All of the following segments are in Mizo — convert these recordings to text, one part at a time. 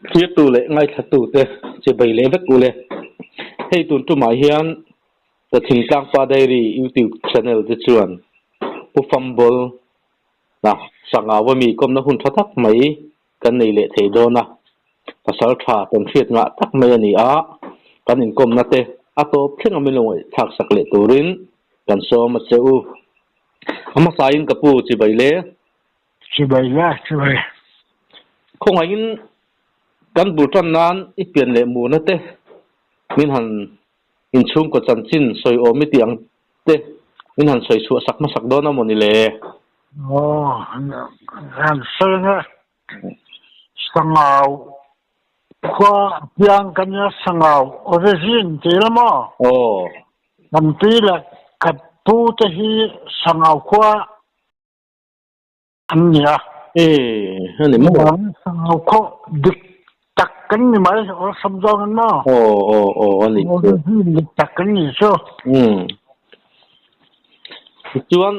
Thirtu leh ngaithlatute chibai leh vek u le. Hei tun tumah hian The Thingtlangpa Diary YouTube channel te chuan Pu Fambol na Sangau ami kawmna hun tha tak mai kan nei leh thei dawn a. Pasal tha kan hriat ngah tak mai a ni a, kan inkawmna te a tawp thleng a min lo ngaihthlak sak leh turin kan sawm a che u. A hmasain ka pu chibai le. Chibai la, chibai. Khawngaihin kan bul tan nan i pian leh murna te min han inchhungkaw chanchin sawi awm i tih ang te min han sawi chhuah sak hmasak dawn a maw ni le? Aw, han sawi ang e. Sangau khua a piang ka nia Sangau origin ti la maw? Aw. Kan pi leh ka pu te hi Sangau khua An ni a. E, a ni maw? Sangau khaw dik tak kan ni mai, awlsam zawng in maw? Aw, aw, aw, a ni chu. Dik tak kan ni chu. Um. Chuan,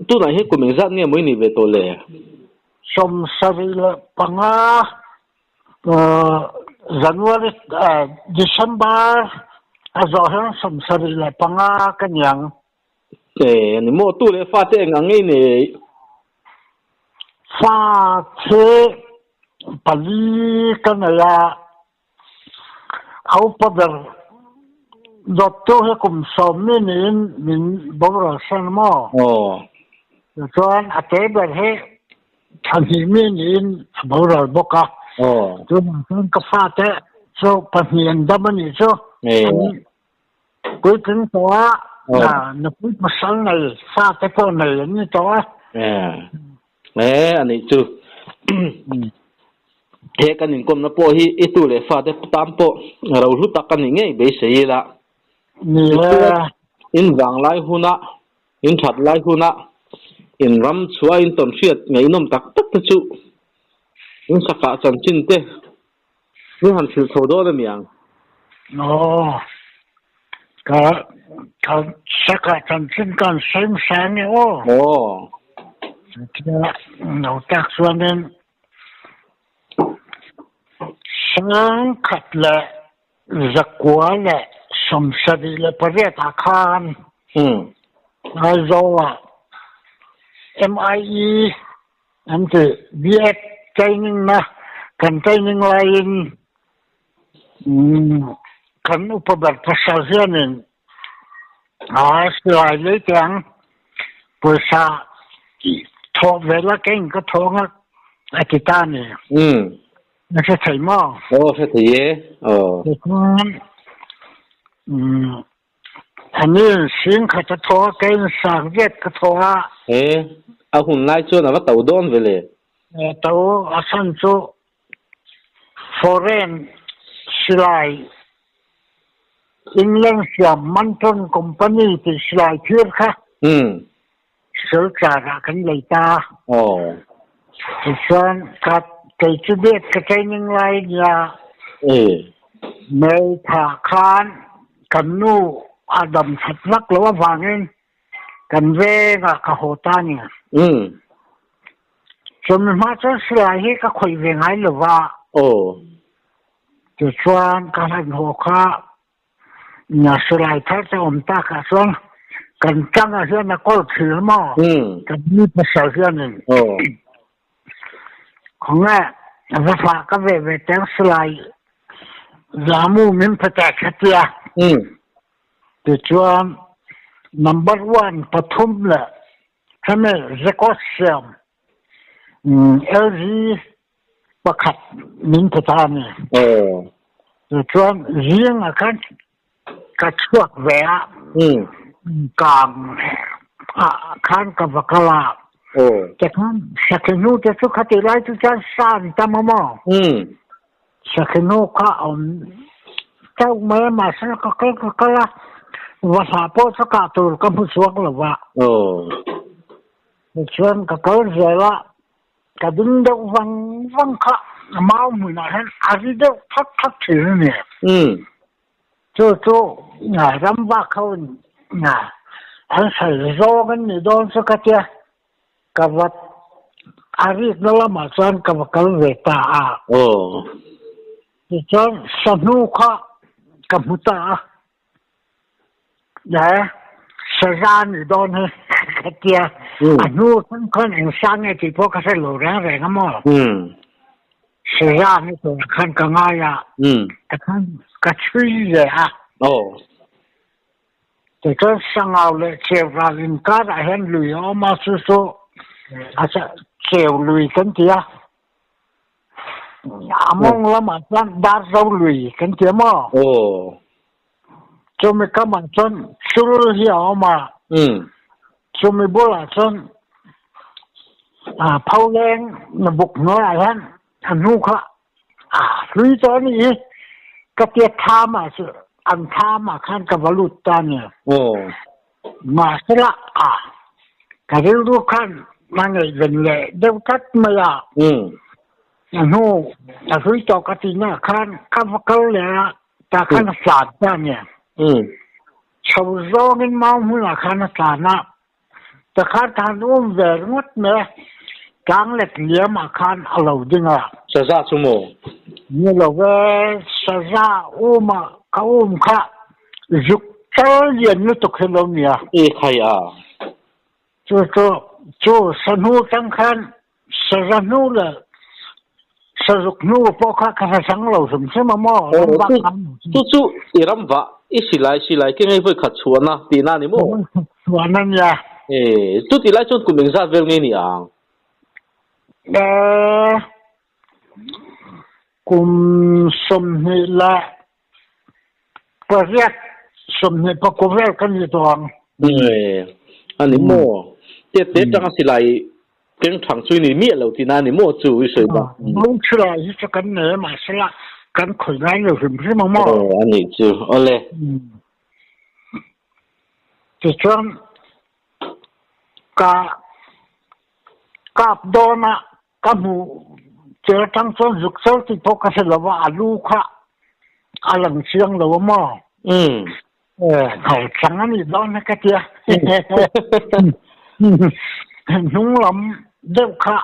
tunah hian kum engzat nge maw i nih ve tawh le? 75, January, December a zawh hian 75 ka ni ang. E, ni maw tu leh fate eng ang ngei nei? Fate pali ka nei a, a upa ber dawttu hi kum 10 mi niin min boral san maw? Aw. Tichuan a te ber hi thla hnih mi niin a boral bawk a. Aw. Tunah chuan ka fate chu pahnih an dam a nih chu. E. Puitling tawh a, nupui pasal nei, fate pawh nei an ni tawh a. E, a nih chu. He kan inkawmna pawh hi i tu leh fate tan pawh ro hlu tak a nih ngei beisei ila. Ni e. In vang lai huna, in that lai huna, in ram chhuah in tawn hriat ngaihnawm tak tak te chu in sakah chanchin te Ni han hrilh chho dawn a mi ang? Aw, ka ka saka chanchin ka han sawi hmasa ang e aw. Aw. Chutia lo tak chuanin 1978 ah khan Aizawl-ah MIE An ti, B.Ed training na kan training laiin kan upa ber pasal hianin a silai lei teh ang, pawisa thawh ve la keng ka thawng a a ti ta a ni. Na hre thei maw? Aw hre thei e. Aw. Tichuan Ani sing khat a thaw a, kei in sang viat ka thaw a. He, a hun lai chuan a va to dawn ve le. To, a chhan chu foreign silai England siam Manton Company tih silai thir kha Silchar ah kan lei ta. Tichuan ka kei chu biak ka training lai nia May thla khan kan nu a dam that vak lo avangin kan veng ah ka haw ta ni. Chumi hma chuan silai hi ka khawih ve ngai lo va. Tichuan ka han haw kha Silai thar te awm tak ah chuan kan tang ah hian a kawl thil maw? Kan mi pasal hianin khawnge va fah ka ve ve teng silai zamu min pe teh kha tia. Tichuan number one pathum leh hemi record siam LG pakhat min pe ta a ni. Tichuan zing ah khan ka chhuak ve a, kang ah khan ka va kal a. Tikhan sakhinu te chu khati lai chu chuan sa an tam a maw? Sakhinu kha a awm chauh mai a, mahse ka kal ka kal a, va hlah pawh chu kah tur ka hmu chhuak lo va. Tichuan ka kal zel a, Ka ding deuh vang vang kha mau hmunah hian a ri deuh thak thak thin a ni. Chu chu ram vak ho in an sawi zawng an nih dawn chu ka tia, ka va a rikna lamah chuan ka va kal ve ta a. Tichuan sahnu kha ka hmu ta a, e saza ni dawn hi ka tia. A hnu khan khan eng sa nge tih pawh ka hre lo reng reng a maw. Saza ni tur khan ka ngai a, tikhan ka chhui ve a. Tichuan Sangau leh Cheu ral inkarah hian lui a awm a, chu chu Cheu lui kan ti a. A mawng lamah chuan Darzo lui kan ti a maw? Chumi kamah chuan Sul hi a awm a, chumi bulah chuan Pholeng buk hnuaiah hian a hnu kha A hlui tawh a nih hi. Ka tia thlam ah chu an thlam ah khan ka va lut ta a ni. Mahsela a ka rilru khan a ngaihven leh deuh tlat mai a. A hnu a hlui tawh ka tihna ah khan ka va kal leh a, tah khan a tlan ta a ni. Chho zawngin mau hmunah khan a tlan a. Pakhat han um ve ringawt mai a, tlang let liam ah khan a lo ding a. Saza chu maw? Ni lo ve, saza um ah ka um kha zuk tal lian lutuk hi lo nia. E khai a. Chu chu chu sahnu tang khan saza hnu leh sazuk hnu pawh kha ka hre hrang lo hrim hrim a maw? Aw, chu chu i ram vah i silai silai ke ngei vawi khat chhuahna tihna a ni maw? Vawi khat chhuahna a nia. E, chuti lai chuan kum engzat vel nge ni ang? E, kum 28, 29 vel ka ni tawh ang. E, a ni maw? Te te tanga silai keng thang chu i ni miah lo tihna a ni maw chu i sawi bak? Lung silai hi chu kan nei a, mahsela kan khawi ngai lo hrim hrim ang maw? Aw, a nih chu. Awle. Tichuan ka kap dawn a, Ka hmuh che atang chuan zuk chau tih pawh ka hre lo va, a lu kha a lang chiang lo a maw? Hau chang a nih dawn hi ka tia. Hnung lam deuh kha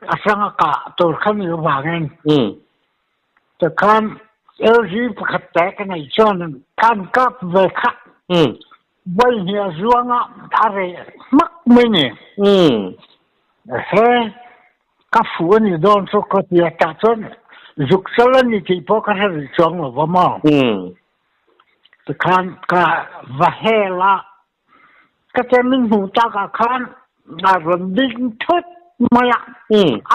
a hrang a kah tur kha nih avangin tikhan LG pakhat te ka neih chuan kan kap ve kha. Voi hnih a zuang ah a reh hmak mai ni. He ka fu a nih dawn chu ka ti a, tah chuan zuk chal a ni tih pawh ka hre rih chuang lo va maw. Tikhan ka va hel a, ka te min hmuh tak ah khan a rawn ding thut mai a,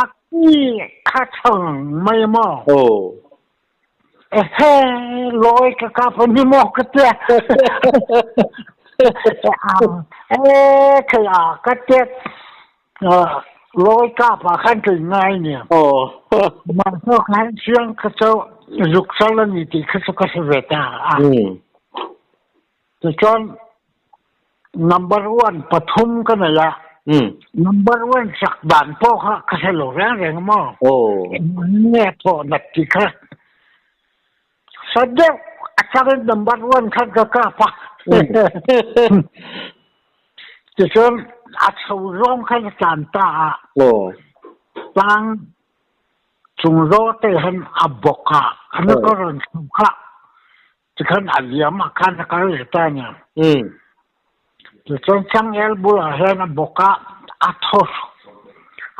a ki kha chang mai a maw. Ehe, lawi ka kap a ni maw ka tia. E thei a ka tia. Lawi kap ah khan ka ngai nia. Mah hnu khan siang kha cu zuk sal a ni ti kha cu ka si ve ta. Tichuan number one pathum ka nei a. Number one sak dan pawh kha ka hre lo reng reng maw. Nge thawh nat ti kha. Sa deuh a changin number one khan ka kap a. Tichuan a chho zawng khan a tlan ta a. Tlang cung zaw te han a bawk a. An ka rawn chho kha. Tikhan a liam ah khan a kal ve ta nia. Tichuan changel bulah hian a bawk a, a thaw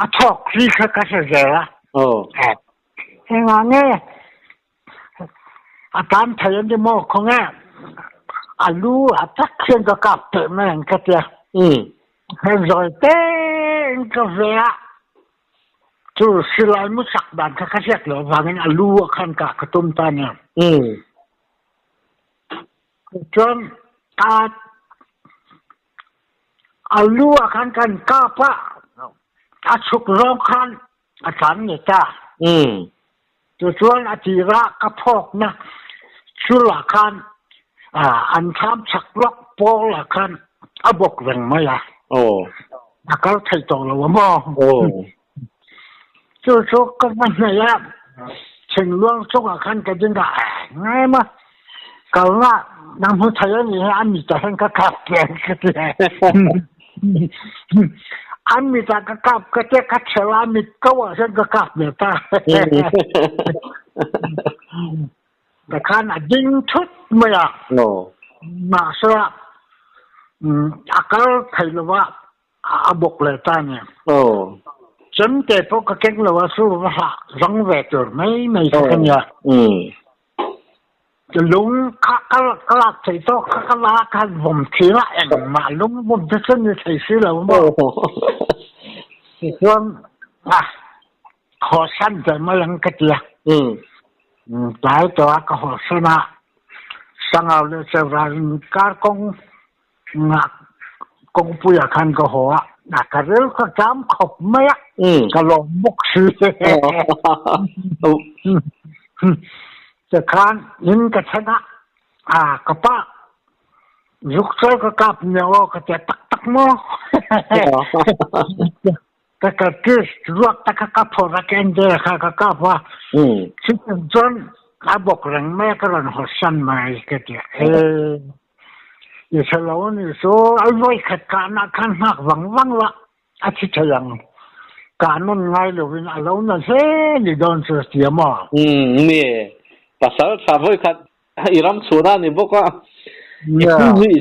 a thawk ri kha ka hre zel a. Engah nge a tan thei a ni maw khawnge a lu a tak hian ka kap teh mai ang ka tia. Zawi tein ka ve a. Cu silai mu sak dan kha ka hriat lo avangin a lu ah khan kah ka tum ta nia. Cun a lu ah khan kan kap ah a chuk zong khan a tlan ne ta. Cucun a tir ah ka phawknak cul ah khan an thlam chak lok pawl ah khan a bawk reng mai a. A kal thei tawh lo a maw? Cu cu ka va hnaih ah thingluang cungah khan ka ding ah ngai ma kal na nang hmu thei a nih hi a mi ta hen ka kap tiang ka ti. An mitah ka kap ka tia ka chhel a mit ko ah hian ka kap ve ta. Ka khan a ding thut mai a. Mahse a kal thei lo a a bawk leh ta ni. Chemte pawh ka keng lo a su va hlah zang ve tur mai mai kha ka nia. Lung kha ka lak thei tawk kha ka la ka han vawm thin a, engmah lung vawm te chu ni thei si lo maw. Tichuan hawsan ve mai ang ka ti a. Tlai tawh a ka hawsan a, Sangau leh Cheural inkar kawng kawngpuiah khan ka haw a, ka ril kha ṭam khawp mai a, ka lawm bawk si. Tikhan in ka then a, a ka pa zuk chawl ka kap nia aw ka tia tak tak maw? Ka ka test ruak ta kha ka phawrh a ka en der kha ka kap a. Chutiang chuan a bawk reng mai a ka rawn hawsan mai ka tia. I hre lo a nih chu a vawi khat kahna khan nghak vang vang la a thi thei ang. Kah nawn ngai lovin a lo na hle ni dawn chu a ti a maw? Ni e, pasal tha vawi khat i ram chhun a ni bawk a, i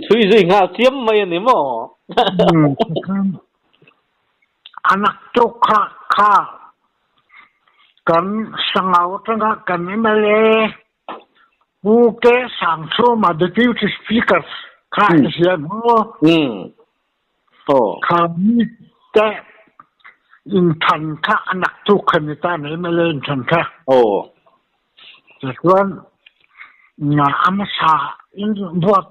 chhui zui nghal chiam mai a ni maw? A naktuk kha kha kan Sangau atanga kan mla Pu Ke Sangchhuma Deputy Speaker kha i hria maw? Kha mi te inthan kha a naktuk kha ni ta ni mla inthan kha. Tichuan a hmasa in vote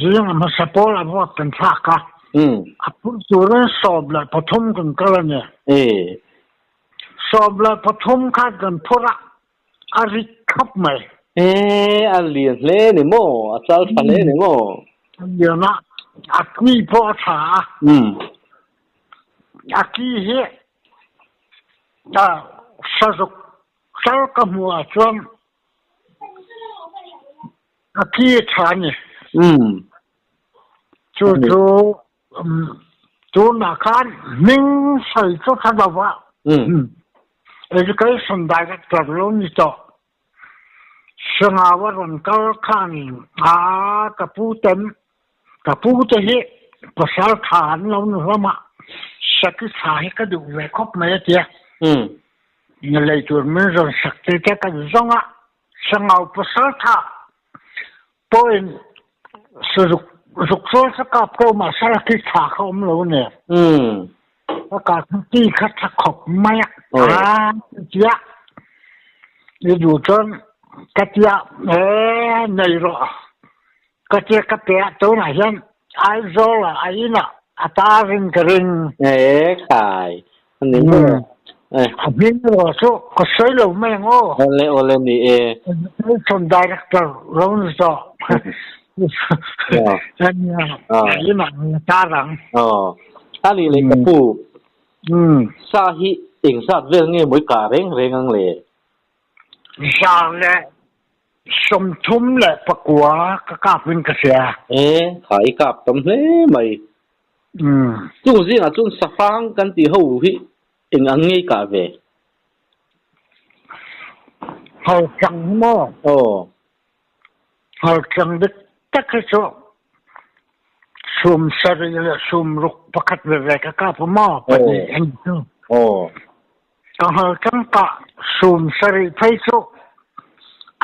zing a hmasa pawl a vote kan thlak a. A phur turin 13 kan kal a ni. 13 kha kan phur a, a rit khawp mai. Ee, a lian hle ni maw? A chal tha hle ni maw? A lian a, a ki pawh a tha a. A ki hi sazuk sal ka hmuh ah chuan a ki a tha a ni. Chu chu Tunah khan hming sawi chu tha lo va, Education Director lo ni tawh. Sangau a rawn kal khan a ka pu ten, ka pu te hi pasal tha an lo ni hlawm a, Saki tha hi ka duh ve khawp mai a tia. Lei tur min rawn sak te te kan zawng a, Sangau pasal tha pawhin Sazuk zuk sawl sa kap ko mah sal khi tha kha um lo ne. Ka ka ti kha tha khop mai a. A tia. Ni du chon ka tia e nei ro. Ka tia ka pe to na hian Aizawl ah a in ah a tar in ka ring. E khai. Ani mo. A hming erawh chu ka sawi lo mai ang aw. Awle awle ni e. Education Director lo ni tawh. Ania a in ah a tar ang. Aw. Ani leh ka pu. Sa hi engzat vel nge mawi kah reng reng ang le? 139 ka kap in ka hria. E, kha i kap tam hle mai. Chung zingah chuan sahrang kan tih ho hi eng ang nge i kah ve? Halchang hi maw? Aw. Halchang dik tak hi chu sum sarih leh sum ruk pakhat veve ka kap a maw? Pahnih an chu. Aw. Ka hngalcang kah sum sarih phei cu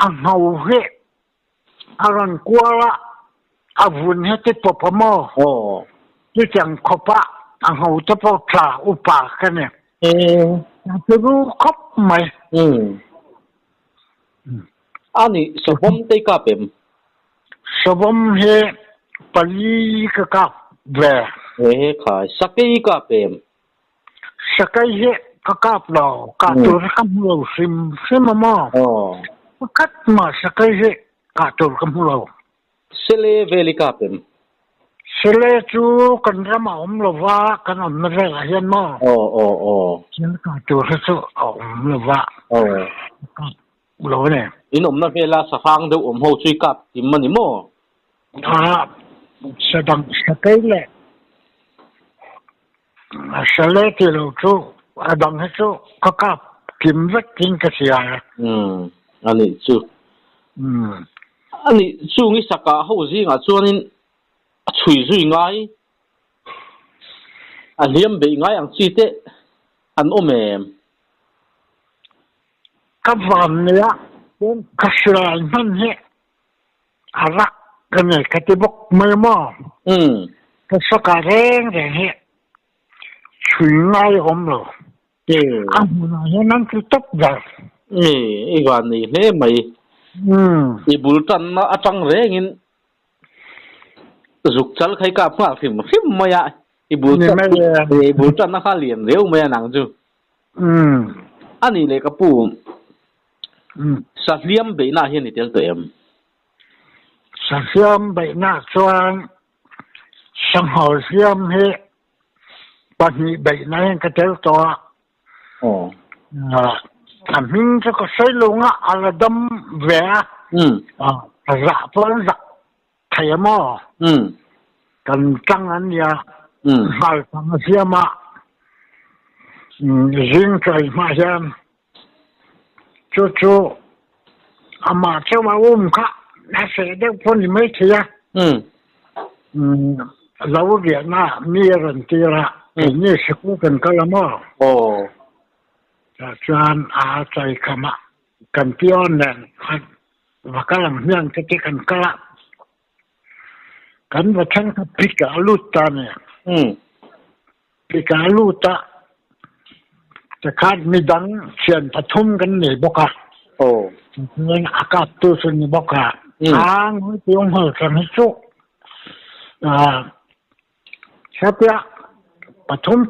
a hno hi a ran kual ah a vun hi ti pawp a maw? Ti tiang khawp ah a hno te paoh tla upa ka ni. A ru khawp mai. Anih savawm te i kap em? Savawm hi pali ka kap ve. Khai, sakei i kap em? Sakei hi ka kap lo, kah tur hi ka hmu lo hrimhrim a maw? Pakhat mah sakei hi kah tur ka hmu lo. Sele vel i kap em? Sele cu kan ram a um lo va, kan umna vel ah hin maw? Thil kah tur hi cu a um lo va. Kap lo ne. In umna vela sahrang deuh um ho cu i kap tim a ni maw? Sadang sakei le Sale ti lo chu a dang hi chu ka kap kim vek in ka hria e. Umm anih chu. Umm. Anih chung i saka ho zingah chuanin a chhui zui ngai, a hliam beih ngai ang chi te an awm em? Ka van nia ka hrilai hman hi a rak ka nei ka ti bawk mai maw? Umm. Ka saka reng reng hi chhui ngai a awm lo. A hmunah hian an tlu tawp ber. E, i van nei hle mai. Umm. I bul tanna atang rengin zuk chal khai kap nghal hrim hrim mai a. I bul Ni mai e. I bul tanna kha lian riau mai a nang chu. Umm. A nih leh ka pu, Umm. Sahliam beihna hian i tel tawh em? Sahliam beihna chuan Sanghal hliam hi pahnih beihna hian ka tel tawh a. Aw. A hming chu ka sawi lo nga, a la dam ve a. A zah pawh an zak thei a maw? Kan tlang an nia, nghal tlang a hliam a. Zing chawi hmah hian chu chu amah chauh a um kha a hreh deuh pawh ni maithei a. Lo riahna mi a rawn tir a, keini sikul kan kal a maw? Aw. Tah chuan a chai kham a, kan pion nen va kal ang hmiang te te kan kal a. Kan va thleng kha pik ah a lut ta a ni. Pik ah a lut a, tikhan midang thian pathum kan nei bawk a. Aw. Chuan a kaptu chu ni bawk a. A ngawi piung hmel chang hi chu hetia pathum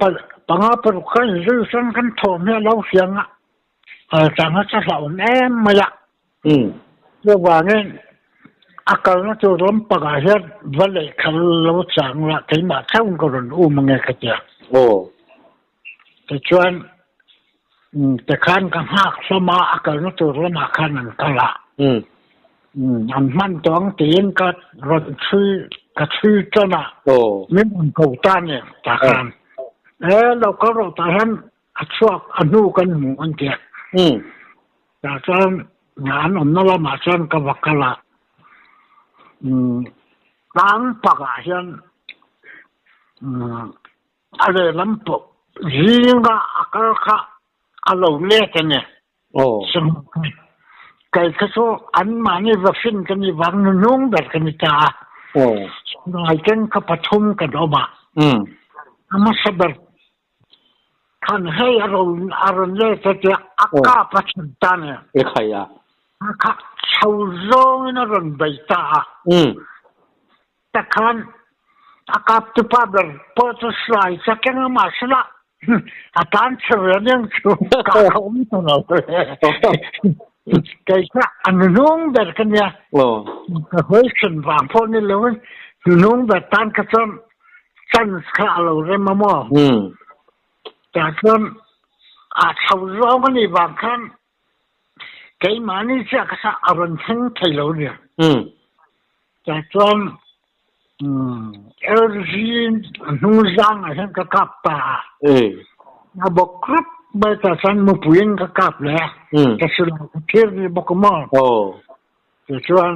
panga paruk khan inzui hrang kan thawm hi a lo hriang a. Chang a cha hlauhawm em mai a. Chuvangin a kalna tur lampangah hian va lehkha lo chang la keimah chauhin ka rawn um ange ka ti a. Aw. Tichuan tikhan ka nghak hlawm a, a kalna tur lamah khan an kal a. An hman tawh ang tiin ka rawn chhui ka chhui tan a. Aw. Min rawn ko ta a ni tah khan. E lo kal rawh tah hian A chhuak a hnu kan hmu an ti a. Tah chuan an awmna lamah chuan ka va kal a, tlang pakah hian a lehlam pawh zinga a kal kha a lo let a ni. Kei kha chu anmahni va hrin ka nih vang nuhnung ber ka ni ta a. Ngaiten kha pathum kan awm a. A hmasa ber Khan hei a rawn a rawn let a tia a kap a chhan ta nia. E khai a. A kha chho zawngin a rawn bei ta a. Takhan a kap tupa ber pawh chu silai cha keng a mahsela a tan chhe ve aniang chu ka kha awm ta lo. Kei kha a nuhnung ber ka nia. Ka hawi chhan vang pawh ni loin nuhnung ber tan kha chuan chance kha a lo rem a maw? Tah chuan a chho zawng a nih vang khan keimahni chiah kha kha a rawn thleng thei lo nia. Tah chuan LG hnung zangah hian ka kap ta a. A bawk rup mai tah chuan mupuiin ka kap leh a. Ka silai ka thir ni bawk a maw? Tichuan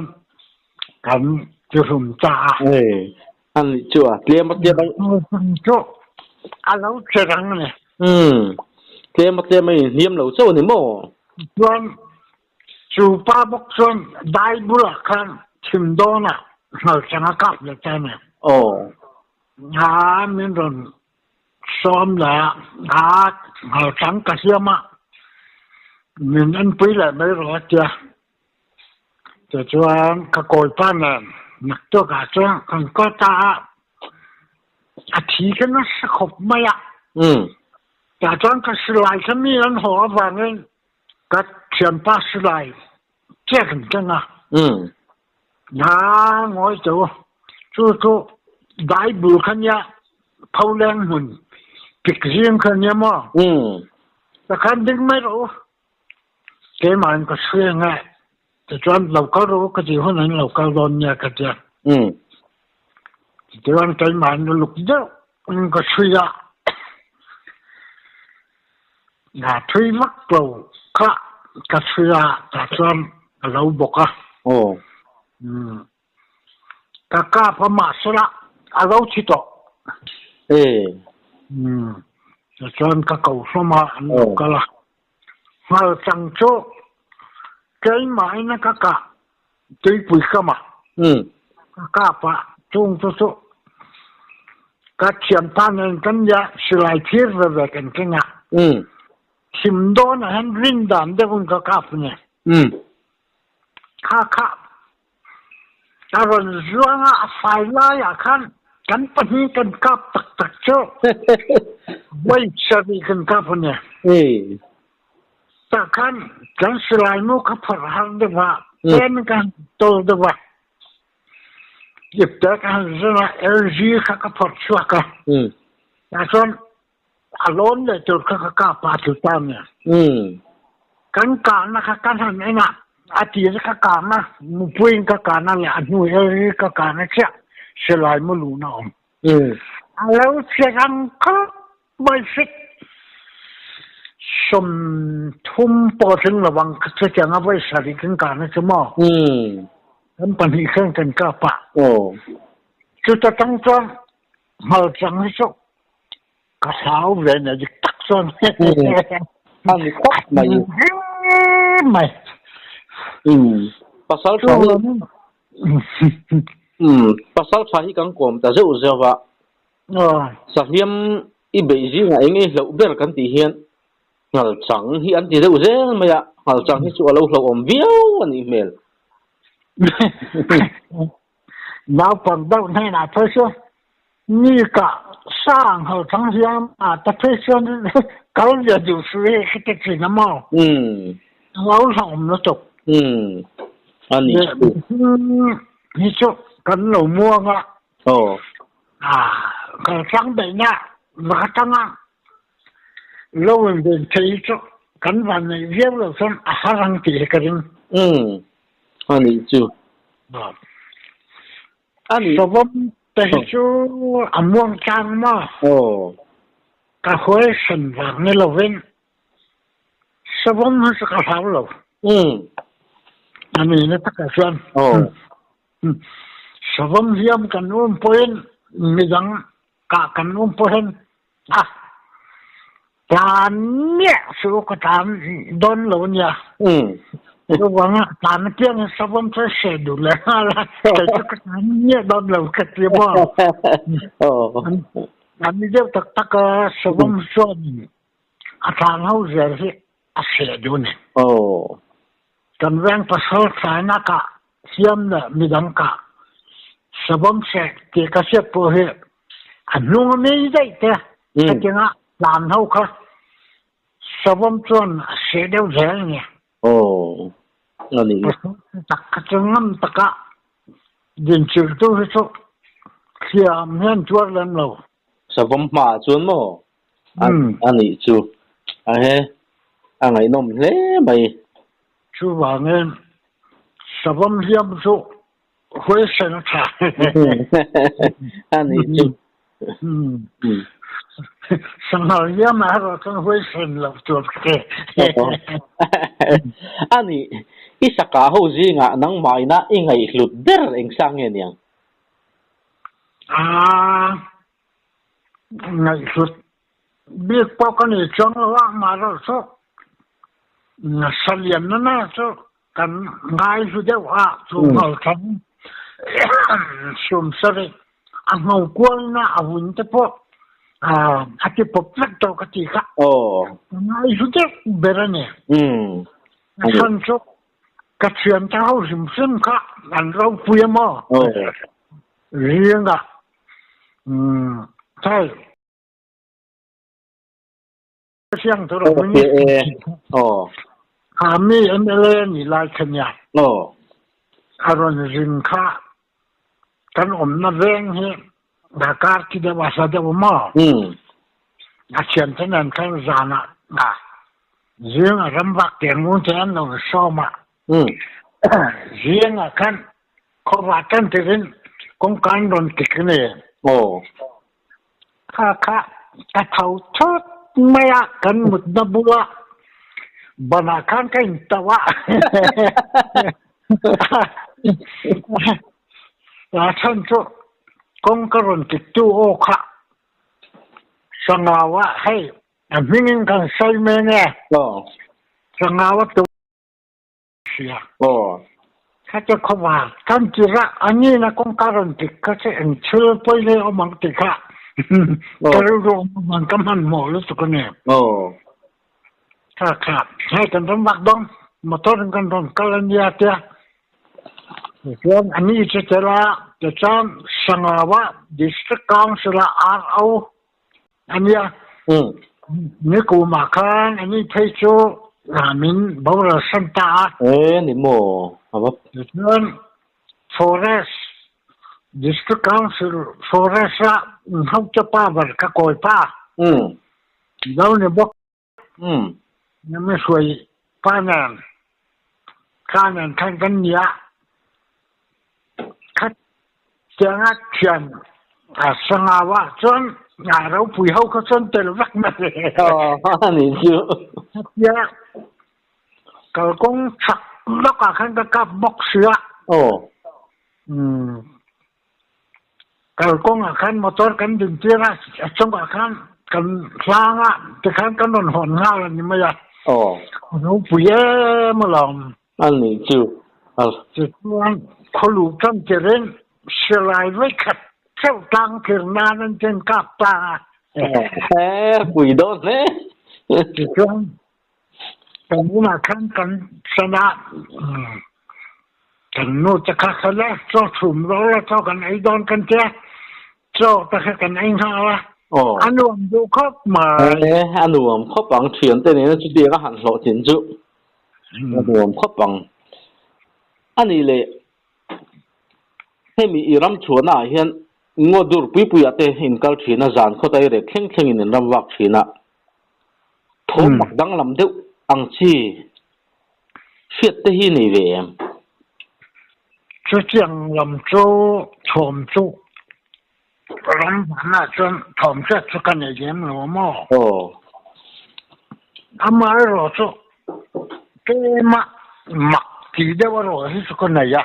kan tihlum ta a. An nih chu a tlem a tlem a. Chu a lo che rang a ni. Umm tlem a tlem a inhliam lo chauh a ni maw? Chuan chu pa bawk chuan dai bulah khan thim dawnah hngalchang a kap leh ta a ni. Aw. A min rawn sawm leh a, a hngalchang ka hliam a, min enpui leh mai rawh a tia. Tichuan ka kawipa nen naktuakah chuan kan kal ta a, a thi kha nasa khawp mai a. Tah chuan ka silai kha mi an haw avangin ka thianpa silai chiah kan keng a. Na ngawi teh u, chu chu dai bul kha nia pholeng hmun pik zing kha nia maw? Takhan ding mai rawh u. Keimahin ka hre ang e, tichuan lo kal rawh u ka tih hunah in lo kal dawn nia ka ti a. Tichuan keimahin luk deuh in ka chhui a. Na thui vak lo kha ka chhui a tah chuan a lo bawk a. Aw. Umm. Ka kap a mahsela a lo thi tawh. E. Umm. Tichuan ka ko hlawm a an lo kal a. Nghal chang chu keimah in ka kah tuipui kam a. Umm. Ka kap a chung chu chu ka thiampa nen kan nia silai thir ve ve kan keng a. Umm. Thim dawn ah hian rin dan deuh in ka kap a ni. Umm. Kha kha a rawn zuang a, a fai laiah khan kan pahnih kan kap taktak chu voi sarih kan kap a ni. Tah khan kan silai mu kha phorh har deuh a, pen ka han tawl deuh a, ipte ka han zun a, LG kha ka phorh chhuak a. Tah chuan a lawn leh tur kha ka kap a ti ta nia. Kan kahna kha kan han en a, a tir ka kahna, mupuiin ka kahna leh a hnu eri ka kahna chiah silai mu luhna a awm. A lo che rang khawp mai fit 30 pawh tling lovang chutiang a vawi sarih kan kahna chu maw? Kan pahnih khan kan kap a. Chuta tang chuan Hmalchang hi chu ka hlau ve nia dik tak chuan. A ni khawp mai. Mai. Pasal tha hi Pasal tha hi kan kawm ta zeuh zeuh a. Sahliam i beih zingah eng nge hlauh ber kan tih hian Nghalchang hi an ti deuh zel mai a, Nghalchang hi chu a lo hlauhawm viau a nih hmel. Naupang deuh hnenah phei chuan mi ka sang ho chang hian a ta phei chuan kal ve duh suh hi ka ti thin a maw? Lo hlauhawm lutuk. A ni chu. Hi chu kan lo muang a. Aw. Kal tlang daihna va ka tang a. Lo in ven thei hi chu kan van neih viau lo chuan a har ang tih hi ka ring. A nih chu. A nih. Savawm te hi chu a muang tlang maw? Aw. Ka huaisen vang ni lovin savawm hi chu ka hlau lo. A ni na takah chuan. Aw. Savawm hiam kan um pawhin midang kah kan um pawhin A tlan miah su ka tlan dawn lo nia. Chuvang a tlan apiang hi savawm chu hre duh leh nghal a, kei chu ka tlan miah dawn lo ka ti maw. An ni deuh tak tak a, savawm chuan a tlan ho zel hi a hreh duh a ni. Kan veng pasal thlaina kah siam leh midang kah savawm hreh tih ka hriat pawh hi a hnung a mi daih te hetianga tlan ho kha savawm chuan a hreh deuh zel a ni. Pasal tak kha chu ngam taka dinchilhtu hi chu hliam hian tuar lem lo. Savawm hmaah chuan maw? A nih chu. A he, a ngaihnawm hle mai. Chuvangin savawm hliam chu huaisen a tha. A nih chu. Sanghal hliam ah erawh chuan huaisen loh tur ka ti. A nih, i saka ho zingah nangmah ina i ngaihhlut ber eng sang nge niang? Aa, ngaihhlut bik pawh ka nei chuang lo a, amaherawh chu salian na na chu kan ngaihlu deuh a, chu nghalthang sumsarih a ngho kualna a vun te pawh a ti pawp vek tawh ka ti kha. Ka ngaihlu deuh ber a ni. A chhan chu Ka thiante ho hrim hrim kha an ropui a maw? Ringa thai siang tur a ni. Kha mi MLA ni lai kha nia. A rawn ring kha kan awmna veng hi Dakar ti deuh a hla deuh maw? A thiante nen khan zanah zing a ram vak te ngun te an lo sawm a. Zing ah khan khuava tan tirin kawngka an rawn kik a ni. Kha kha ka tho thut. mai a, kan mutna bula banah khan ka intauh a. A chhan chu kawngka rawn tiktu aw kha Sangau ah hei a hmingin kan sawi mai nge? Sangau a tu sia. Kha te khawva kan tirah a nina kawngka rawn tik kha che eng thil pawi leh awm ang tih kha ka rilru awm avang ka hmanhmawh lutuk a ni. Kha kha hei kan rawn vak dawn motor in kan rawn kal a nia tia Tichuan a ni chu tel a, tichuan Sangau-ah District Council-ah RO a nia. Nikumah khan a ni phei chu min boral san ta a. E ni maw? A va. Tichuan Forest, District Council Forest-ah Haucha pa ber ka kawi pa. Zo ni bawk. Na hruai pa nen ka nen khan kan nia khat tianga thian a sangau ah chuan a ropui ho kha chuan tel vek mai. Ani chu. Tia kalkawng chak lawk ah khan ka kap bawk sia. Kalkawng ah khan motor kan din tir a, a chungah khan kan hlang a, tikhan kan rawn hawn nghal a ni mai a. Ropui em alawm. A nih chu. Tichuan khawluh tan tirin silai vawikhat chauh tlang thir nan an chen kap ta a. Pui dawn hle. Tichuan kan inah khan kan sana kan nu te kha kha le chaw chhum ro la chaw kan ei dawn kan tia chaw te kha kan ei nghal a a nuam duh khawp mai. A nuam khawp ang thian te nena chutiang a han hlawhtlin chu a nuam khawp ang. Ani leh hemi i ram chhuahna ah hian ngaw dur pui pui ah te in kal thin a zan khawt a i rek thleng thleng in in ram vak thin a. Thawm mak danglam deuh ang chi hriat te hi nei ve em? Chutiang lam chu thawm chu ram vanah chuan thawm hriat chu ka nei lem lo maw? Aw. Amaherawh chu tlema mak tih deuh erawh hi chu ka nei a.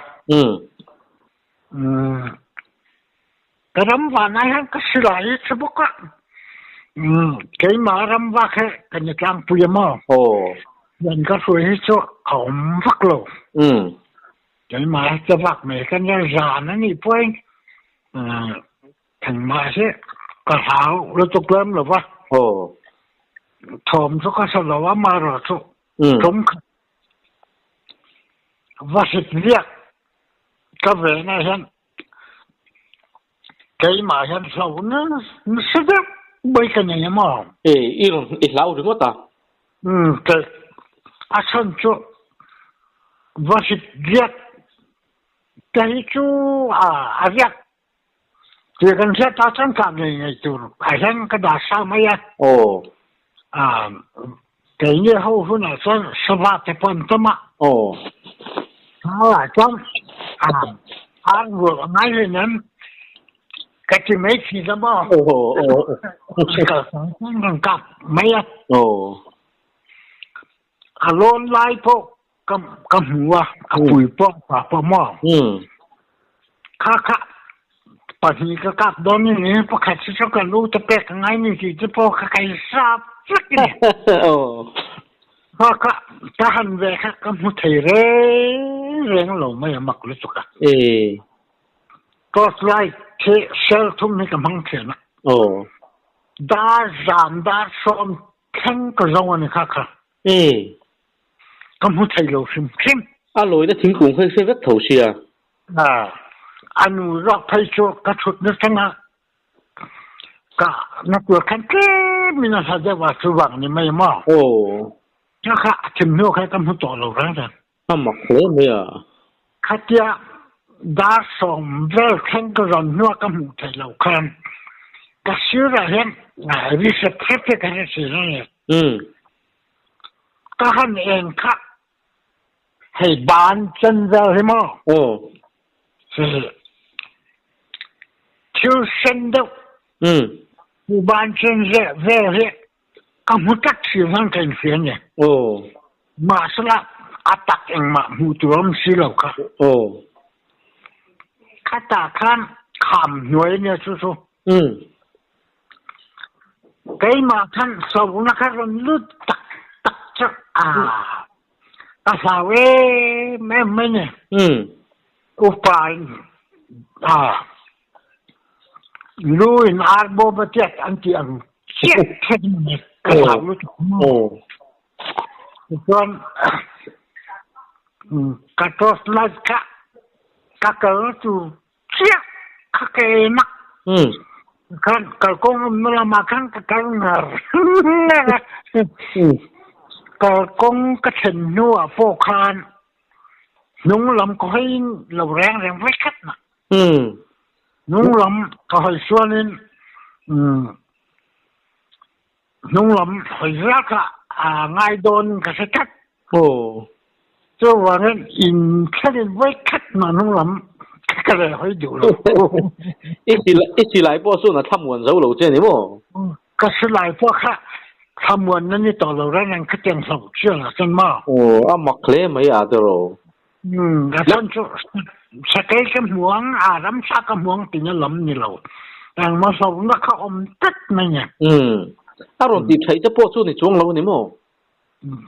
Ka ram vanah hian ka silai hi che bawk a, keimah ram vak hi ka ni tlangpui a maw? Hian ka hruai hi chu a awm vak lo. Keimah hi che vak mai ka nia, zan a nih pawhin engmah hi ka hlau lutuk lem lo va. Thawm chu ka hre lo a, amaherawhchu tum khat Va hrit viak ka venah hian keimah hian hlo nasa deuh mai ka nei a maw? E, i rawn i hlau ringawt a. Umm, kei a chhan chu va hrit viak te hi chu a viak tih kan hriat ta chuan kah ngei ngei tur ah hian ka dah sa mai a. Aw. Keini ho hunah chuan sava te pawh an tam a. Aw. Thau ah chuan ar rual a ngai hleinem ka ti mai thin a maw. Aw aw. Kal chuan kan kap mai a. Aw. A lawn lai pawh ka ka hmu a, a pui pawh pa pawh maw. Kha kha pahnih ka kap dawn ni pakhat chu chu ka lu te pek a ngai ni tih te pawh ka kai sap vek ni. Kha kha ka han ve kha ka hmu thei reng reng lo mai a mak lutuk a. Torch light khi cell thum hi ka hmang thin a. Dar zan dar sawm thleng ka zo a ni kha kha. Ka hmu thei lo hrim hrim. A lawina thingkung kha i hre vek tho sia. A nu zawk phei chu ka thut na tanga ka na tur khan tlem in a hla deuh a chuvang ni mai maw. Aw. Ka kha a thim hnu kha ka hmu tawh lo reng reng. A mak hle mai a. Khatia dar sawm vel thleng ka rawn hnua ka hmuh theih loh khan ka sirah hian ri hrep hrep hi ka hre thin a ni. Ka han eng kha hei ban chen vel hi maw? Thil sen deuh ban chen vel hi. Ka hmu tak si hman ka in hria ni. Aw. Mahsela a tak engmah hmuh tur a awm si lo kha. Aw. Khatah khan kham hnuai a nia chu chu. Keimah khan sona kha rawn lut tak tak chu a ka hlau em em mai ni. Upa in a lu in ar bawm a tiat an tih ang chiah kher mai ka hlau lutuk. Tichuan ka torch light kha ka kal tur chiah kha ka en a. Khan kalkawng awmna lamah khan ka kal ngar ngar a. Kalkawng ka thlen hnuah pawh khan hnung lam ka hawi lo reng reng vek khat na. Hnung lam ka hawi chuanin hnung lam hawi zat kha a ngai dawn ka hre tlat. Chuvangin in thlenin vawi khat mah hnung lam ka rel hawi duh lo. I silai pawh chuan a thlamuan zo lo che ni maw? Ka silai pawh kha thlamuan na ni tawh lo reng reng khatiang hlauh chian ah chuan maw? Aw, a mak hle mai a tiraw. A chan chu sakei ka hmu ang, a ramsa ka hmu ang tina lam ni lo. Engmaw hlauhna kha awm tlat mai ni. A rawn tih theih te pawh chu ni chuang lo a ni maw?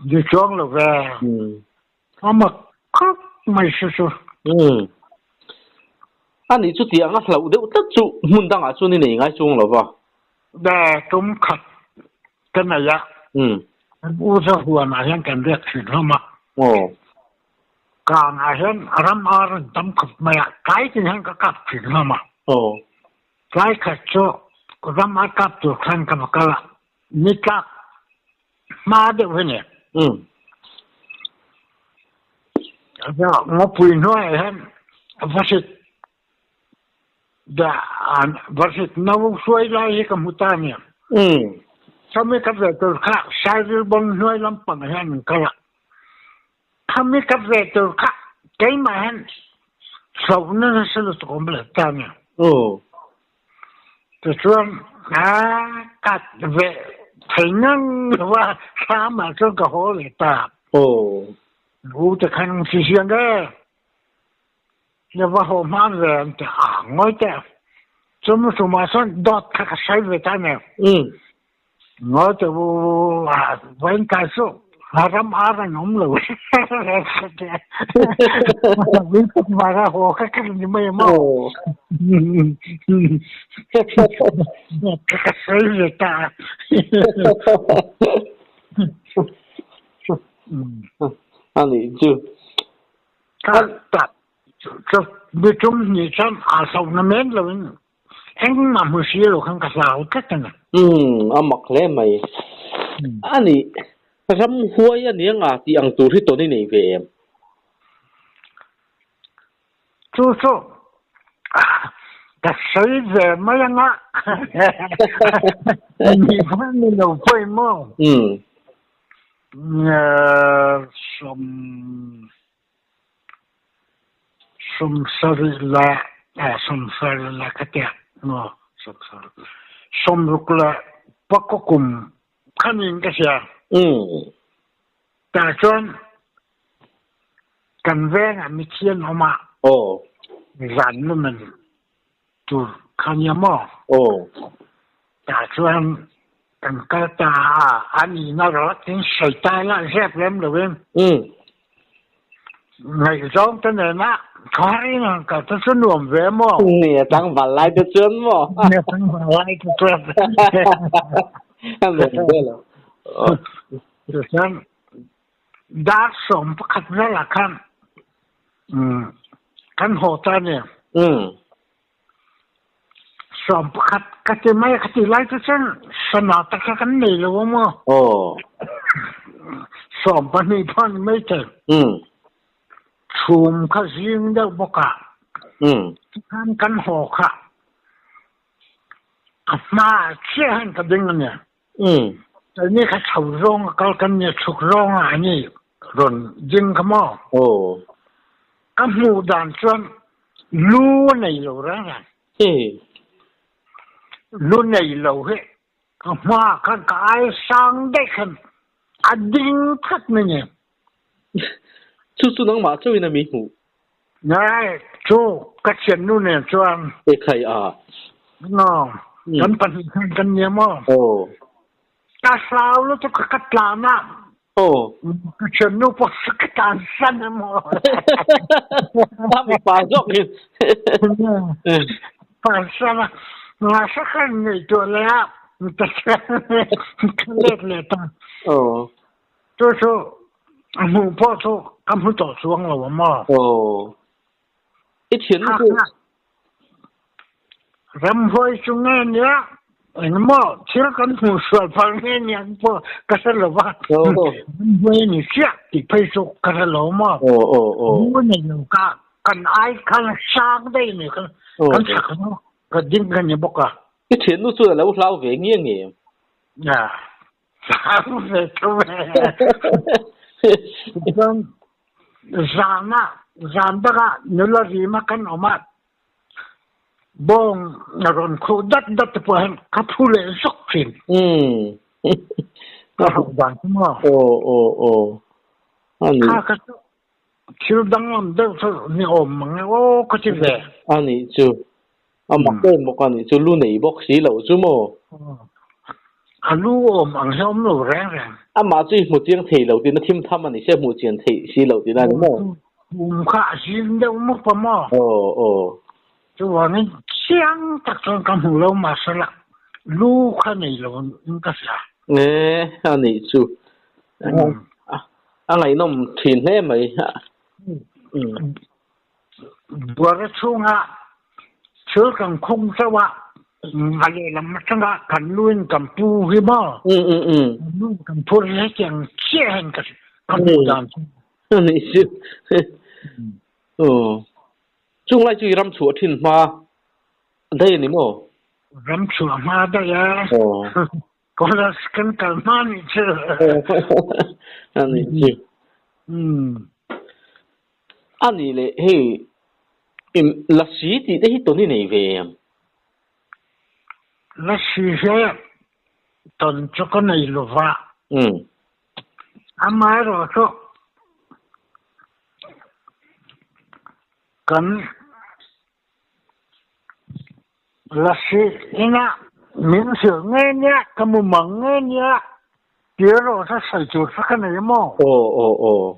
Ni chuang lo ve. A mak khawp mai chu chu. A nih chu tih anga hlauh deuh tlat chu hmun dangah chuan i nei ngai chuang lo va. Ve tum khat ka nei a. Kan u Zahuanah hian kan riak thin hlawm a. Kangah hian ram ar an tam khawp mai a, tlai tin hian ka kap thin hlawm a. Tlai khat chu ram ar kap tur khan ka va kal a, ni tlak hma deuh hi ni. Ngawpui hnuaiah hian vasit Varsit no hruai lai hi ka hmu ta nia. Khami ka ve tur kha Sairil bawng hnuai lampang ah hian an kal a. Khami ka ve tur kha keimah hian hlauhna nasa lutuk awm leh ta nia. Tichuan ka ve thei ngang lo a, thlam ah chuan ka haw leh ta. U te khan si siang e. Na va haw hman ve an ti a, ngawi teh. Chumi tumah chuan dawt kha ka sawi ve ta nen. Ngawi teh u, vawiin kai chu ram ar an awm lo. Vara haw kha ka ni mai maw. Dawt kha ka sawi ve ta. Ani chu. Tak mi tum nih cun aa hlo na men loin engmah hmu si lo khan ka hlau tlat a ni. A mak hle mai. Ani ramhuai a nia nga tih ang tur hi tawn i nei ve em? Chu chu ka sawi ve mai anga ni hman ni lo pawh maw? Sawmsarih le sawmsarih le ka tiah maw sawmruk le pakua kum khan in ka sia. Tah cun kan veng ah mithi an um ah zan lumen tur kha nia maw? Tah cun kan kal ta ah an inn a rawt in soi ta la zep lem loin ngaihzawng te nen ah khar in an kal te cu nuam ve maw? Ni a tlangval lai te cun maw? Ni a tlangval lai te cun. Nuam ve lo. Cucun dar 11 vel ah khan kan haw ta ni. 11 ka ti mai ka ti lai cu cun sana tak kha kan nei lo maw? 12 phan mei thei. Chum kha zing deuh bawk ah khan kan haw kha a hma ah chiah hin ka ding a ni. Ni kha chho zawng a kal kan ni chuk zawng ah ani rawn ding kha maw? Ka hmuh dan chuan lu a nei lo reng reng. Lu nei lo hi. Ka hma khan ka ai sang daih khan a ding that mai ni. Chu chu nangmah chauhin a mi hmuh? Ngai, chu ka thiannu nen chuan. E khai a. No, kan pahnih khan kan nia maw? Aw. Ka hlau lutuk ka ka tlan a. Aw. Ka thiannu pawh ka tlan san emaw. A mipa zawk in. Tlan san a. Mahse kan ngaihtuah leh a ka ka let leh ta. Aw. Chu chu a hmuh pawh chu ka hmu tawh chuang lo a maw. Aw. I thiannu chu. Ramhuai chu nge nia engmaw thil kan hmuh sual phal nge nia pawh ka hre lo va. Ramhuai a ni chiah tih phei chu ka hre lo maw. Mu nei lo ka kan ai khan sang daih a ni kan kan chak lo ka ding ka ni bawk a. I thiannu chu a lo hlau ve nge nge? Hlau ve tho e. Chuan zan ah zan bak ah nula rim a kan awm a bawng a rawn khuh dat dat te pawh hian ka phu leh zawk thin. Ka hauh dan chu maw. Aw aw aw. Ani. Kha kha chu thil danglam deuh chu ni awm mang e aw ka ti ve. Ani chu. A mak em bawk a nih chu lu nei bawk si lo chu maw? A lu awm ang hi a awm lo reng reng. Amah chu i hmu chiang thei lo tiin a thim tham a ni sia hmuh chian theih si lo tiin a ni maw? Kum kha a zing deuh mup a maw? Aw aw. Chuvangin chiang tak chuan ka hmu lo mahsela lu kha nei lo in ka hria. E a nih chu. A ngaihnawm thin hle mai. Buara chhungah thil kan khung chauh a, a lehlam atanga kan lu in kan pu hi maw? Kan lu in kan phur hi hetiang chiah hian ka hmuh dan chu. Nih chu. Aw. Chung lai chu i ram chhuah thin hma daih a ni maw? Ram chhuah hma daih a. College kan kal hma nih chu. A nih chu. A nih leh hei lasi tih te hi tawn i nei ve em? Lasi hi tawn chu ka nei lo va. Amaherawh chu kan Lasi inah min hrilh nge nia, ka mu mang nge nia ti erawh chu sawi tur chu ka nei maw? Aw aw aw.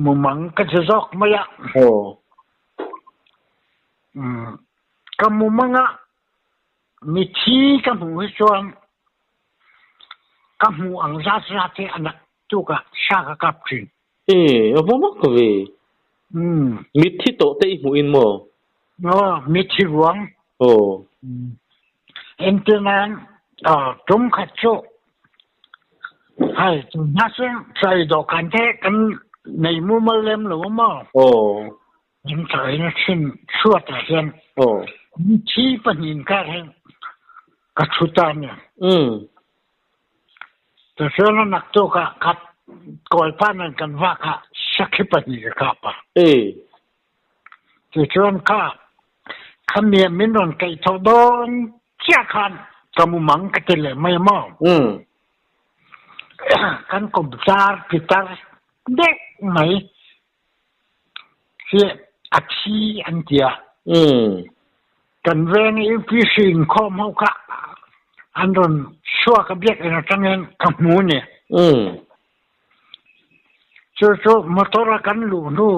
Mu mang ka ti zawk mai a. Aw. Umm ka mu mang a, mithi ka hmuh hi chuan ka hmuh ang zat zat hi a nak tuk a, sa ka kap thin. E, a va mak ve. Mitthi tawh te i hmuh in maw? Aw, mitthi ruang. Aw. Entir nan, tum khat chu hei tunhma chuan chai dawhkan te kan nei mumal lem lo a maw? Aw. Kan chaina thin chhuatah hian Aw. mitthi pahnih inkar hi ka thu ta a ni. Tichuan a naktukah khat Kawipa nen kan vak ah sakhi pahnih ka kap a. Tichuan kha khami ah min rawn kaih tho dawn chiah khan ka mumang ka ti leh mai a maw? Kan kawmchar pitar deuh mai hi a thi an ti a. Kan veng i UPC inkhawm ho kha an rawn chhuak a biakinn atangin ka hmu ni. Chu chu motor a kan luh hnu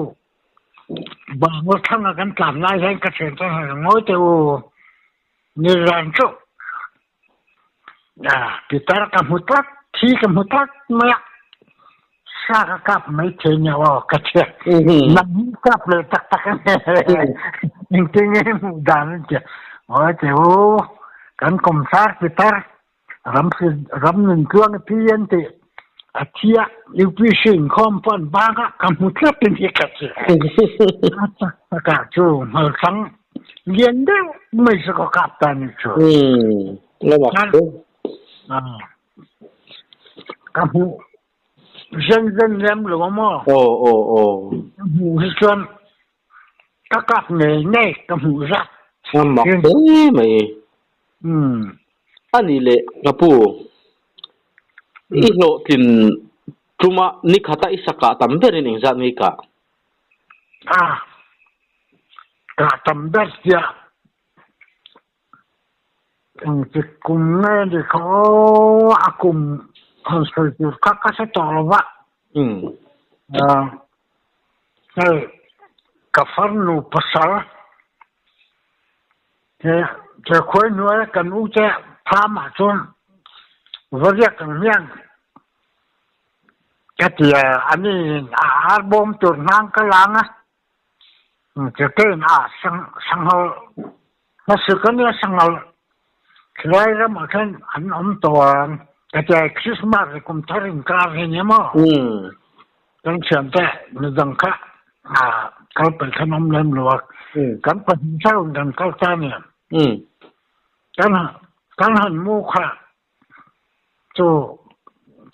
Bango thlang a kan tlan lai hian ka thian chuan ngawi teh u nizan chu Pitar ka hmu tlat, thi ka hmu tlat mai a, sa ka kap mai thei nia aw ka tia. Nang hi kap leh tak tak a ni. Engtin nge hmuh dan an tia. Aw te u, kan kawmsar pitar ram ram nun tluang i pi an ti. A thi a, UPC inkhawm pawh an bang a, ka hmu tlat a ni ka tia. A tak takah chu hmalthlang lian deuh mai chu ka kap ta ni chu. Ka hmuh zen zen lem lo a maw? Ka hmuh hi chuan ka kap ngei ngei ka hmuh zat. A mak hle mai. A nih leh ka pu, i hlawhtlin ṭuma nikhata i sa kah tam berin engzat nge i kah? A kah tam ber chiah engtik kum nge ni kha aw a kum han sawi tur kha ka hre tawh lo va. Hei ka farnu pasal He khuai hnuai kan u te farm ahcun va riak ang hmiang ka ti ani in a arbawm tur hnang ka lang a kein a sanghal hmasik ania sanghal khilai ram ah khan an um tawn ka ti Christmas le kum thar in kar hi ni maw kan thian te midang kha kal pel khan um lem lo kan pahnih thau in kan kal ta ni kan kan han mu kha chu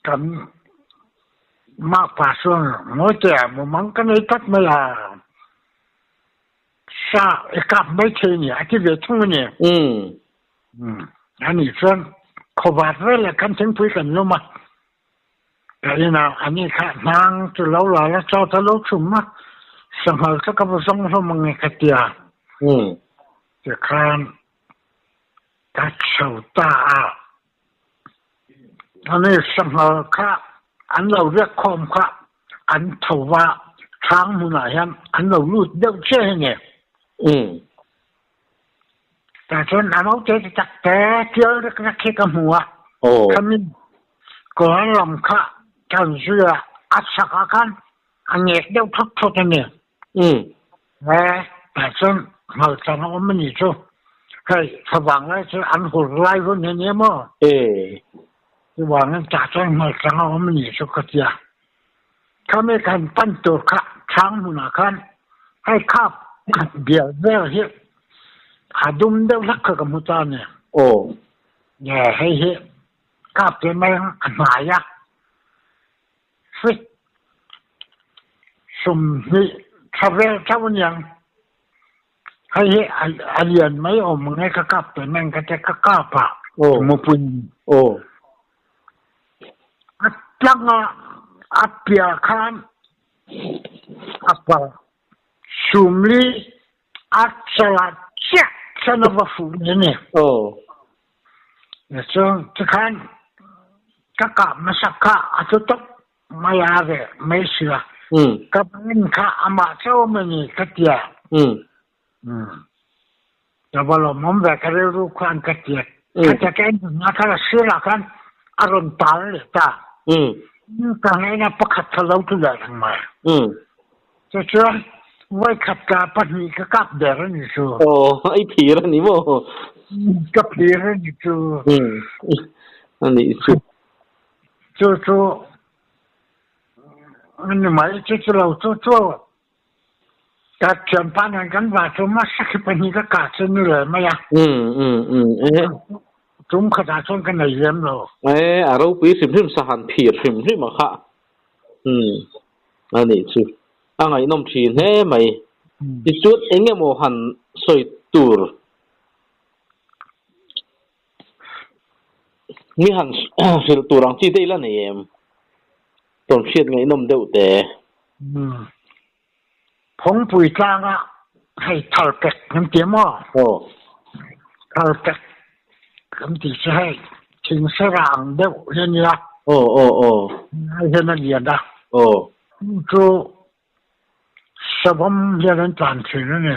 kan mah pa suan ngoi te mu mang kan ei tak mai a sa e kap mai thei ni a ti ve thung ni ani chuan khobat vel kan thingpui kan lum a Ka inah ani kha hnang cu lo la la caw ta lo chum a sanghal cu ka va zong hlawm ang e ka tia. Tikhan ka cho ta ah ani sanghal kha an lo riak khawm kha an tho va thlang hmun ah hin an lo lut deuh cia hi ne. Tacun a note taktak te tial rikrek hi ka hmu ah khamin Kawlram kha kan zui ah a chak ah khan a ngek deuh thut thut a ni. Tacun hngalcang a um ani cu hei favang lai cu an hur lai vun hi ni maw? Cuwang in tacun hngalcang a um ani cu ka tia. Khami kan pan tur kha thlang hmun ah khan hei khap khat bial vel hi a dum deuh hlak kha ka hmu ta ni. Hei hi kap te mai a hnai a fit 20 thavel thau niang hei hi a lian mai om nge ka kap te meng ka te ka kap a mupui a tlang ah a pia khan a pal sumli a chala chiah chan a va fu ni ni. Cun tikhan ka kap hmasak kha a cu tuk mei aa ve mei sia. Ka bangin kha amah cio mani ka tia. Ka va lawmawm ve ka rilru kha an ka tiat. Ka cakeng na kha sir ah khan a run tal le ta. Ka ngai na pakhat kha lo tu le lengmang. Cucun voikhat ka pahnih ka kap der ani cu. Oh, ai phir ani maw? Ka phir ani cu. Ani cu. Cu cu ani mai cu cu lo cu cu ka thianpa nan kan va cu ma sakhi pahnih ka ka cu ni le mai a. Tum khat ah cun ka nei lem lo. Eh, a ropui hrimhrim sahan phir hrimhrim a kha. Anih chu a ngaihnawm thin hle mai. Tichuan eng emaw han sawi tur mi han hrilh tur ang chi te ila nei em? Tawn hriat ngaihnawm deuh te. Phawngpui tlangah hei thalpek kan ti maw? Thalpek kan ti cu hei thingserang deuh hi a nia. Ngai hian a lian a. Cu savam hian an tlan thin a ni.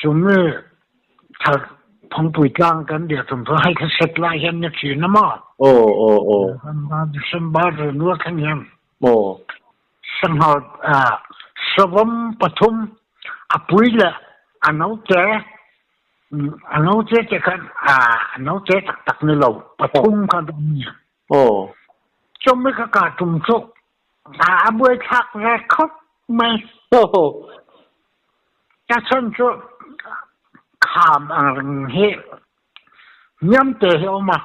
Cumi thal Phawngpui tlang kan dir tum cu hei kha set lai hian na thin a maw? December nua khan hian. Sanghal savam pathum a pui le a note a note te khan a note taktak ni lo pathum kha dong ni. Chom ka ka tum chu a buai thlak ve khop mai. Ta chan chu kham ang ring hi niam te hi oma.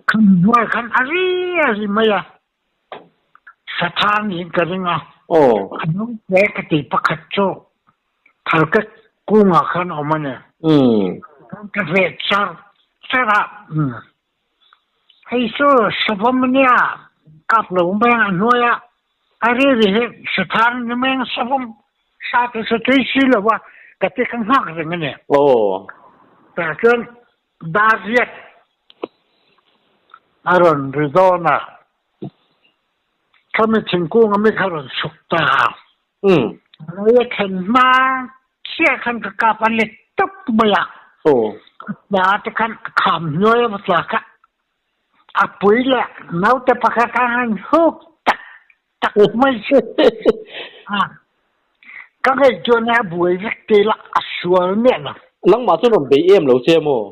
Khan nuai khan ari ari mai a. Sathang in ka ring a. A nung te ka ti pakhat cu thal ka kung ah khan a um a ni. Ka veh char. char a. Hei chu savawm ania kap lo mai ang a hnuai a, a ri ri hi sathar ni mai ang savawm sa te chu tui si lo a ka ti kha nghak reng a ni. Tah chuan dar riat a rawn ri dawn a, khami thingkung ami kha rawn chhuk ta a. Rei a thlen hma chiah khan ka kap a let tawp mai a. Ka tla te khan a kham hnuai a va tla kha a pui leh naute pakhat khan han huk tak tak mai chu. Ka ngaihtuahna a buai vek te lah a sual miah lo. Nangmah chu rawn bei em lo che maw?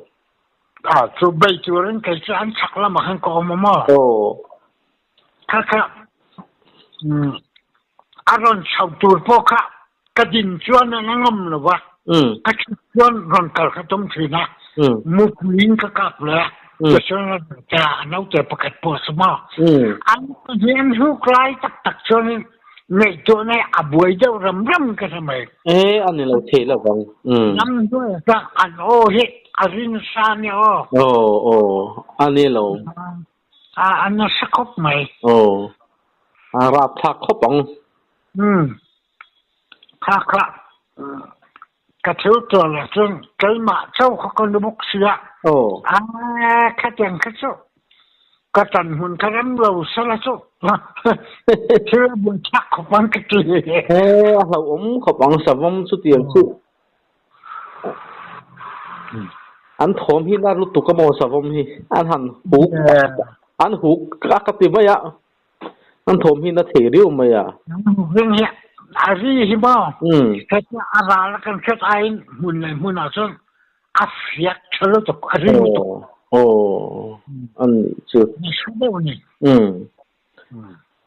Chu bei turin kei chu an chhak lamah khan ka awm a maw? Kha kha a rawn chho tur pawh kha ka din chuan a ngam lo va, ka thut chuan rawn kal kha tum thin a, mupuiin ka kap leh a, tichuan a rawn kal a, a naute pakhat pawh a sawm a. An hian hluk lai tak tak chuanin ngaihtuahna hi a buai deuh ram ram ka hre mai. E, a ni lo thei lo vang. Ram hnuai chuan an aw hi a rinsa a nia aw. Aw, aw, a ni lo. A a nasa khawp mai. Aw. A rapthlak khawp ang. Umm. Kha kha ka thil tuah lah chuan keimah chauh kha ka ni bawk si a. Aw. A khatiang kha chu ka tan hmun kha ram lo sela chu thil a buaithlak khawp ang ka ti. He a hlauhawm khawp ang savawm chutiang chu. An thawm hi nar lutuk a maw savawm hi an han huk an huk a ka ti mai a an thawm hi na thei riau mai a. Ring hi a ri hi maw hetia a ral a kan hriat aiin hmun leh hmunah chuan a fiak tha lutuk a ring lutuk. Aw a nih chu. Nasa deuh a ni.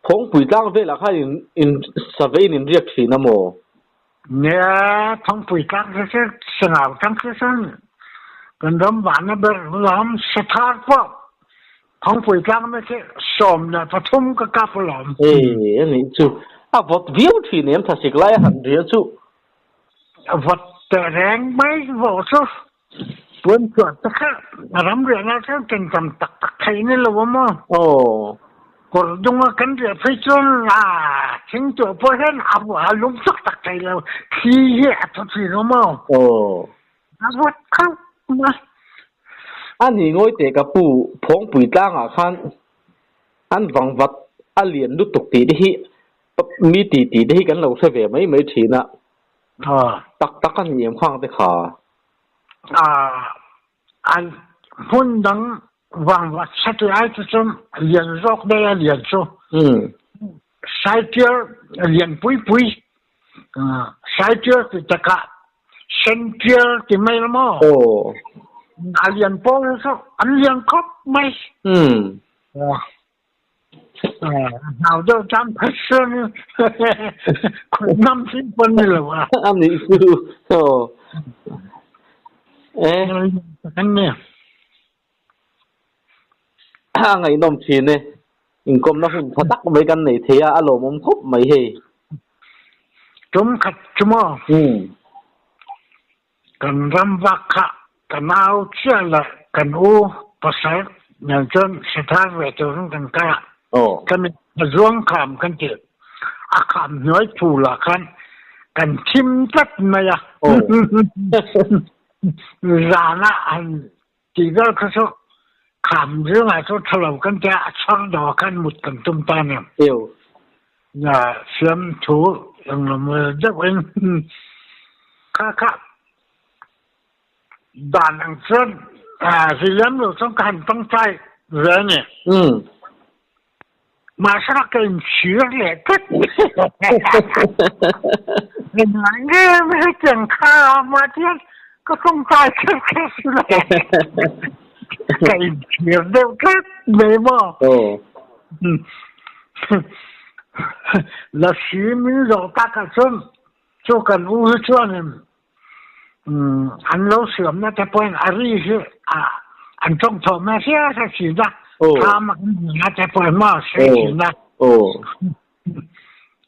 Thawngpui tlang velah khan in in save in in riak thin a maw? Nia, Thawngpui tlang khi chu Sangau tlang khi chuan kan ram vahna ber lam Sathar pawh Thawngpui tlang na khi 13 ka kap alawm. E, a nih chu. A vawt viau thin em thasik lai a han ria chu. A vawt tehreng mai vawh chu. Puan chuah te kha ram riahna chuan ken tam tak tak thei ni lo a maw? Aw. Kawr dunga kan riah phei chuan a thing tuah pawh hian a a lum tak tak thei lo, thli hi a thaw thin a maw? Aw. A vawt khauh mai. A ni ngawi teh ka pu, Phawngpui tlangah khan an vangvat a lian lutuk tih te hi mi ti tih te hi kan lo hre ve mai mai thin a. Tak tak a ni em khang te kha? An hmun dang vangvat satih ai te chuan lian zawk daih a lian chu. Saitial lian pui pui saitial ti takah sential ti mai la maw? A lian pawl hi chu an lian khawp mai. Hau deuh tan phat chuan khut ngam si pawn ni lo a. A nih chu. Aw. E. Kan ni. A ngaihnawm thin e. Inkawmna hun tha tak mai kan nei thei a, a lawmawm khawp mai hei. Tum khat chu maw? Kan ram vak kha ka nau chiah leh kan u pasal nen chuan sathar ve turin kan kal a. Ka mit a zuang kham kan ti. A kham hnuai phul ah khan kan thim tlat mai a. Zan ah han ti vel kha chu kham zingah chu tha lo kan tia a char dawh ah khan mut kan tum ta nia. Fiamthu engemaw deuh in kha kha dan ang chuan rilem lo chuan ka han tawngtai ve a ni. Mahse ka inchhir leh tlat. Engah nge hetiang kha mah tihian ka tawngtai kher kher si lo. Ka inchhir deuh tlat mai maw. Lasi min zawh takah chuan chu kan u hi chuanin an lo siamna te pawhin a ri hi an tawngthawh mai hria hria thin a, thlam a kan hmuhna te pawhin maw a hre thin a.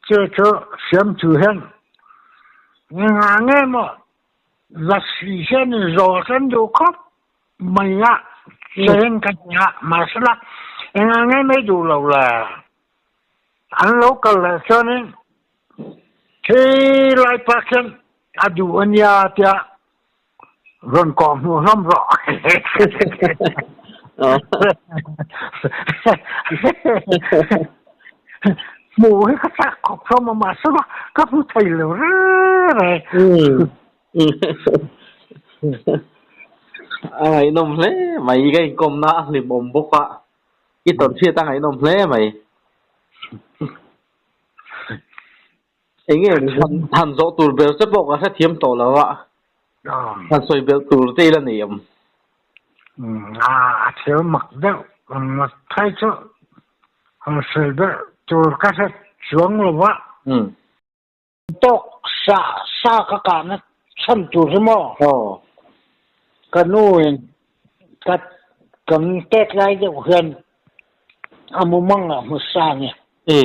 Chu chu siamtu hian engah nge maw lasi hian zawh kan duh khawp mai a. Sahin ka ti a, mahsela engah nge mai duh lo le? An lo kal leh chuanin khi lai pa khian a duh a nia tia rawn kawh hmuh hlawm rawh. Hmuh hi ka chak khawp hlawm a, mahsela ka hmu thei lo reng reng. A ngaihnawm hle mai, ka inkawmna a hlimawm bawk a, i tawn hriat a ngaihnawm hle mai. Enge han zawh tur ber che pawh ka hrethiam tawh lo a, han sawi belh tur te ila nei awm. A thil mak deuh thai chu han sawi belh tur ka hre chuang lo va. Tawk sa sa ka kahna chhan tur hi maw? Aw. Ka nu in ka kan tet lai deuh hian a mumang ah hmu sa ni. E.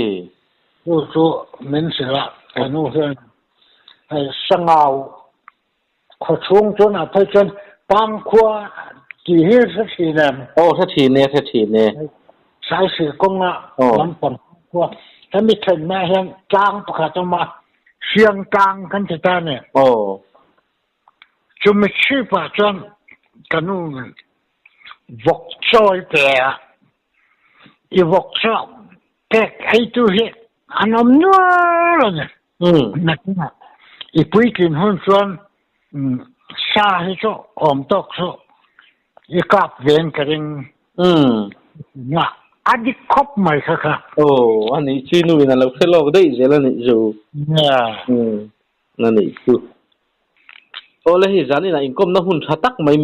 Chu chu min hrilh a, ka nu hian hei sangau khaw chhung chuan ah phei chuan Pangkhua tih hi hre thin em? Aw hre thin e, hre thin e. Saisih kawnga lampang khua hemi thlenna hian tlang pakhat a awm a, Siang tlang kan ti ta a ni. Aw. Chumi chhipah chuan ka nu vawk chawi pe a, i vawk chaw pek eitu hi an awm nual a ni. Nakinah i puitlin hun chuan sa hi chu awm tawk chu i kap ven ka ring nga a dik khawp mai kha kha. Aw a nih chu nu in a lo hre lawk daih zel a nih chu. A nih chu. Aw le hei zanin ah inkawmna hun tha tak mai.